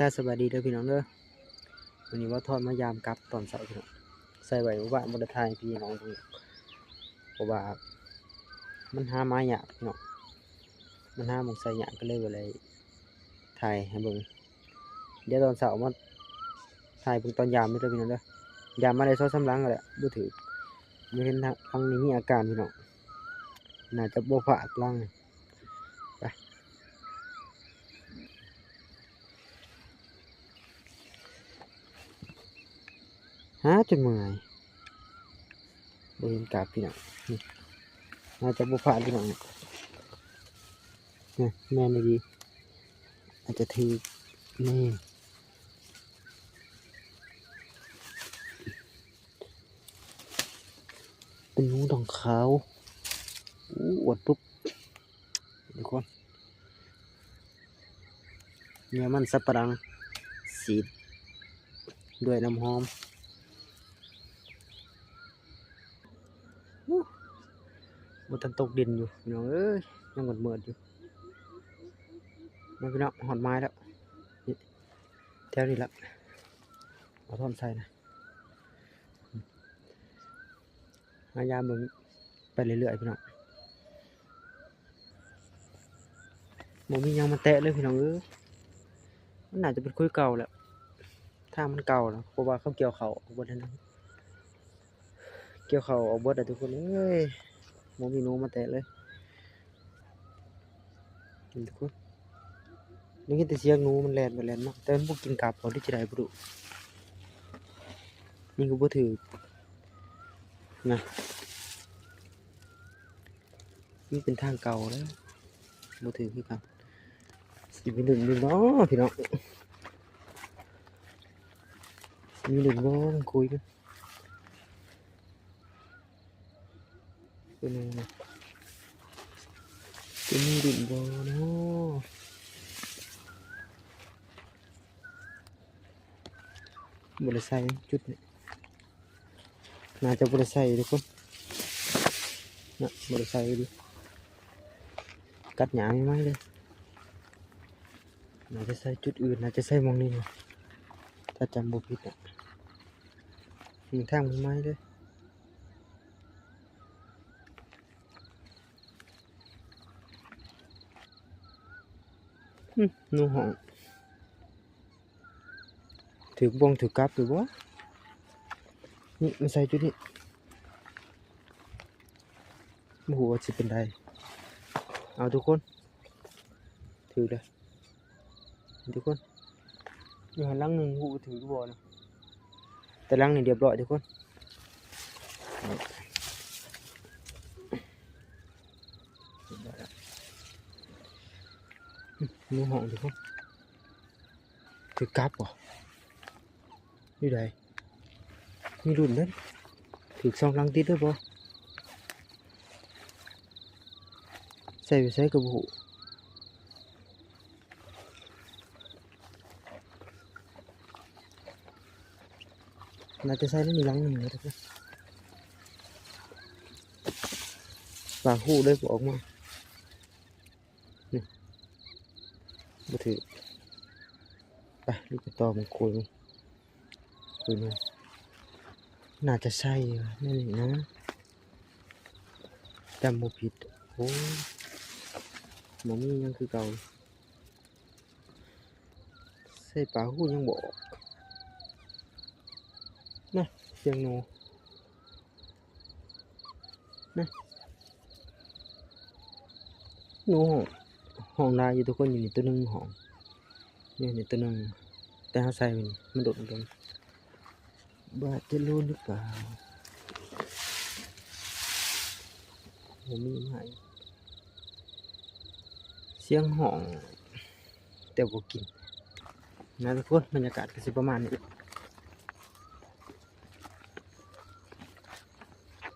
ຕາສະບາຍດີເດີພີ່ນ້ອງເດີ. ມື້ນີ້ບ່າວທອນມາຢາມກັບຕອນເຊົ້າພີ່ນ້ອງ. ໃສ່ໄວ້ວ່າບໍ່ໄດ້ຖ່າຍໃຫ້ພີ່ນ້ອງເບິ່ງ ເພາະວ່າມັນຫາມາຍາກພີ່ນ້ອງ, ມັນຫາໝ່ອງໃສ່ຍາກ ກໍເລີຍບໍ່ໄດ້ຖ່າຍໃຫ້ເບິ່ງ. ດຽວຕອນເຊົ້າມາຖ່າຍເບິ່ງຕອນຢາມເດີພີ່ນ້ອງເດີ. ຢາມມາໄດ້ສອງສາມຫຼັງແລ້ວ ບໍ່ຖືກ. ບໍ່ເຫັນຫຼັງນີ້ມີອາການພີ່ນ້ອງ, ໜ້າຈະບໍ່ພາດຫຼັງ. ໄປ ຫາຈົນເມື່ອຍ ບໍ່ເຫັນກາບພີ່ນ້ອງ. ນີ້ ໜ້າຈະບໍ່ພາດພີ່ນ້ອງ. ນີ້ ນີ້ແມ່ນອີ່ຫຼີ ອາດຈະຖືກ. ນີ້ ເປັນໜູດອງຂາວ. ໂອ້ ອວດປຸບ ທຸກຄົນ. ເຫຍື່ອມັນສຳປະຫຼັງ ສີດດ້ວຍນ້ຳຫອມ. ໂອ້ ບໍ່ທັນຕົກດິນຢູ່ພີ່ນ້ອງເອີຍ, ຍັງມືດໆຢູ່. ມາພີ່ນ້ອງ ຮອດໝາຍແລ້ວ. ນີ້ ແຖວນີ້ລະ ເອົາທ່ອນໃສ່ນະ. ຫາຢາມເບິ່ງໄປເລື້ອຍໆ ພີ່ນ້ອງ. ບໍ່ມີຫຍັງມາແຕະເລີຍພີ່ນ້ອງເອີຍ. ມັນໜ້າຈະເປັນຄຸຍເກົ່າແຫຼະ, ທາງມັນເກົ່ານະ ເພາະວ່າເຂົາກ່ຽວເຂົ້າອອກເບິດແລ້ວນະ. ກ່ຽວເຂົ້າອອກເບິດແລ້ວທຸກຄົນເອີຍ, ບໍ່ມີໜູມາແຕະເລີຍ. ນີ້ທຸກຄົນ ໄດ້ຍິນແຕ່ສຽງໜູມັນແລ່ນໄປແລ່ນມາ, ແຕ່ມັນບໍ່ກິນກັບບໍ່ ຫຼືຈະໄດ້ບໍ່ຮູ້. ນີ້ກໍບໍ່ຖືກນະ, ມັນເປັນທາງເກົ່າແລ້ວ ບໍ່ຖືກຄືກັນ. ຊິມີລຸ້ນຢູ່ບໍ່ພີ່ນ້ອງ, ຊິມີລຸ້ນບໍ່? ມັນຄຸຍ ເປັນຫຍັງນະ? ຈະມີດິນບໍ່ເນາະ? ບໍ່ໄດ້ໃສ່ຈຸດນີ້, ໜ້າຈະບໍ່ໄດ້ໃສ່ທຸກຄົນນະ, ບໍ່ໄດ້ໃສ່ເລີຍ. ກັດຫຍ້າໃໝ່ໆເລີຍ. ໜ້າຈະໃສ່ຈຸດອື່ນ, ໜ້າຈະໃສ່ໝ່ອງນີ້ນະ ຖ້າຈຳບໍ່ຜິດນະ. ນີ້ ທາງໃໝ່ໆເລີຍ. ຫືມ ໜູຮ້ອງ ຖືກບ່ອງຖືກກັບຢູ່ບໍ່? ນີ້ ມາໃສ່ຈຸດນີ້ ບໍ່ຮູ້ວ່າຊິເປັນໃດ. ເອົາ ທຸກຄົນ ຖືກແລ້ວ ທຸກຄົນ. ຢູ່ຫັ້ນຫຼັງໜຶ່ງ ບໍ່ຮູ້ວ່າຖືກຫຼືບໍ່ນະ, ແຕ່ຫຼັງນີ້ລຽບຮ້ອຍທຸກຄົນ. ໜູຮ້ອງທຸກຄົນ. ຖືກກັບບໍ່? ຢູ່ໃດ? ມີລຸ້ນເດ້, ຖືກສອງຫຼັງຕິດເດີບໍ່? ໃສ່ໄປໃສກໍບໍ່ຮູ້. ໜ້າຈະໃສ່ໃນນີ້ຫຼັງໜຶ່ງນະທຸກຄົນ. ປາກຫູເລີຍບໍ່ອອກມາ. ນີ້ ບໍ່ຖືກ. ໄປ ລູກໄປຕໍ່ມັນຄຸຍ ຄຸຍມັນ. ໜ້າຈະໃສ່ແນວນີ້ນະ ຈຳບໍ່ຜິດ. ໂອ້ ບໍ່ມີຫຍັງຄືເກົ່າ. ໃສ່ປາຫູຍັງບໍ່ອອກນະ. ສຽງໜູ ນະ ໜູຮ້ອງ ຮ້ອງຫຼາຍຢູ່ທຸກຄົນ. ຢູ່ນີ້ໂຕໜຶ່ງຮ້ອງ ຢູ່ນີ້ໂຕໜຶ່ງ, ແຕ່ເຮົາໃສ່ມັນ ມັນດົນເກີນ. ບາດຈະຫຼຸດຫຼືເປົ່າ? ບໍ່ມີໄມ້. ສຽງຮ້ອງ ແຕ່ບໍ່ກິນນະທຸກຄົນ. ບັນຍາກາດກໍຊິປະມານນີ້.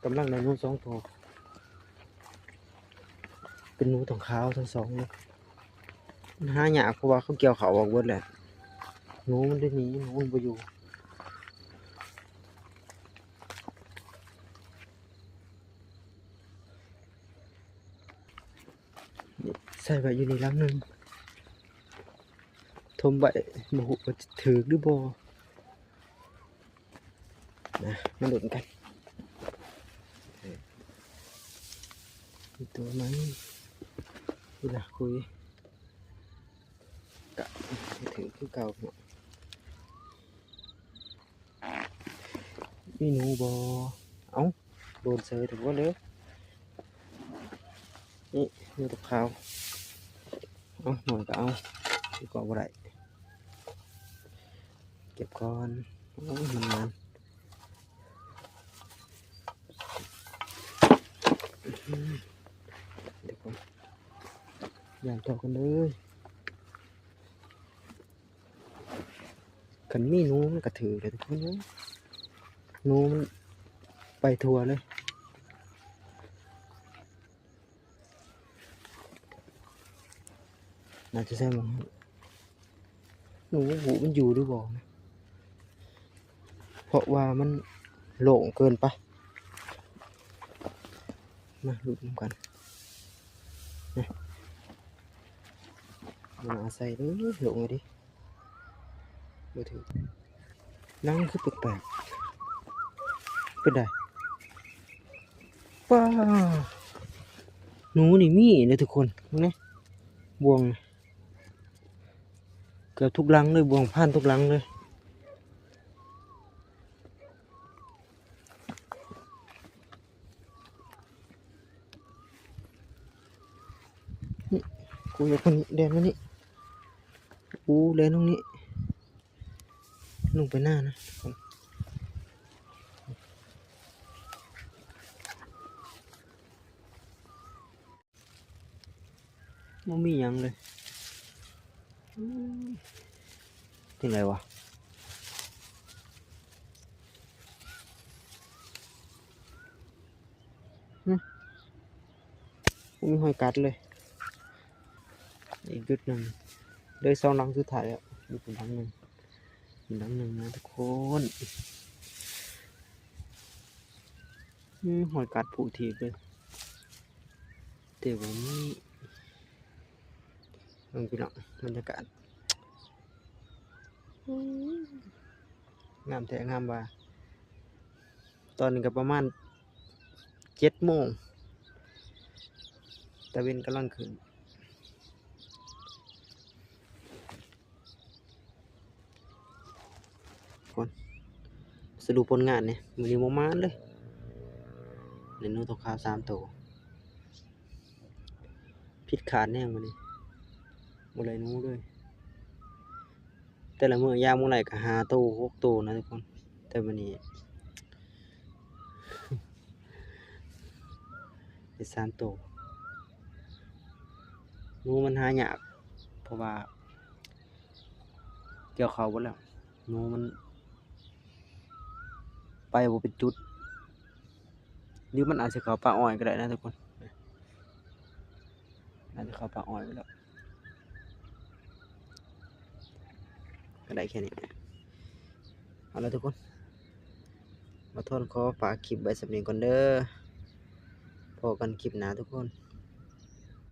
ກຳລັງໄດ້ໜູສອງໂຕ ເປັນໜູທອງຂາວທັງສອງເລີຍ. ມັນຫາຍາກ ເພາະວ່າເຂົາກ່ຽວເຂົ້າອອກເບິດແລ້ວ. ໜູມັນໄດ້ໜີ ໜູມັນບໍ່ຢູ່. ໃສ່ໄວ້ຢູ່ນີ້ຫຼັງໜຶ່ງ. ໂທ ສົມໄວ້ ບໍ່ຮູ້ວ່າຈະຖືກຫຼືບໍ່ ນະ ມາລຸ້ນກັນ. ມີຕົວໃໝ່ ນີ້ລະຄຸຍ ກະຖືກຄືເກົ່າເນາະ. ມີໜູບໍ່? ເອົ້າ ໂດນເສີຍທຸກຄົນເດີ. ນີ້ ໜູຕົວຂາວ. ເອົາ ໜ້ອຍກໍເອົາ ຄືກໍບໍ່ໄດ້. ເກັບກ່ອນ. ໂອ້ຍ ມັນງາມ. ດຽວກ່ອນ ຢ້ານຕໍ່ກັນເດີ. ຄັນມີໜູມັນກະຖືກເລີຍທຸກຄົນເອີຍ. ໜູມັນໄປທົ່ວເລີຍ. ໜ້າຈະໃຊ່ໝ່ອງ ໜູບໍ່ຮູ້ມັນຢູ່ຫຼືບໍ່ນະ ເພາະວ່າມັນໂລ່ງເກີນໄປ. ມາລຸ້ນນຳກັນ. ນີ້ ບໍ່ໜ້າໃສ່ເດີ ໂລ່ງເລີຍເດ. ບໍ່ຖືກ. ໜັງຄືແປກໆ. ເປັນໃດ? ປ້າ! ໜູນີ້ມີເດ້ທຸກຄົນ. ເບິ່ງແດ່ ບ່ວງ ເກືອບທຸກຫຼັງເລີຍ, ບ່ວງຜ່ານທຸກຫຼັງເລີຍ. ນີ້ ກູຢາກຄົນແລ່ນມານີ້. ອູ ແລ່ນລົງນີ້ ລົງໄປໜ້ານະ. ບໍ່ມີຫຍັງເລີຍ. ອືມ ຈັ່ງໃດວະ? ຫຶ ບໍ່ມີຮອຍກັດເລີຍ. ອີກຈຸດໜຶ່ງ ເຫຼືອສອງຫຼັງສຸດທ້າຍແລ້ວ. ນີ້ເປັນຫຼັງໜຶ່ງ ເປັນຫຼັງໜຶ່ງນະທຸກຄົນ. ອືມ ຮອຍກັດຜູຖີບເລີຍ ແຕ່ວ່າມີ ເບິ່ງພີ່ນ້ອງ ບັນຍາກາດ ອືມ ງາມແທ້ງາມວ່າ. ຕອນນີ້ກໍປະມານເຈັດໂມງ ຕາເວັນກຳລັງຂຶ້ນ. ກ່ອນ ສະຫຼຸບຜົນງານນີ້ ມື້ນີ້ບໍ່ໝານເລີຍ. ໄດ້ໜູຕົວຂາວສາມໂຕ ຜິດຄາດແຮງມື້ນີ້ ບໍ່ໄດ້ໜູເລີຍ. ແຕ່ລະມື້ຢ່າງບໍ່ໄດ້ກໍຫ້າໂຕ ຫົກໂຕນະທຸກຄົນ ແຕ່ມື້ນີ້ ໄດ້ສາມໂຕ. ໜູມັນຫາຍາກ ເພາະວ່າກ່ຽວເຂົ້າເບິດແລ້ວ ໜູມັນໄປບໍ່ເປັນຈຸດ ຫຼືມັນອາດຊິເຂົ້າປ່າອ້ອຍກໍໄດ້ນະທຸກຄົນ ອາດຈະເຂົ້າປ່າອ້ອຍໄປແລ້ວ. ກໍໄດ້ແຄ່ນີ້ ເອົາລະທຸກຄົນ ບ່າວທອນຂໍຝາກຄລິບໄວ້ສ່ຳນີ້ກ່ອນເດີ ພໍ້ກັນຄລິບໜ້າທຸກຄົນ.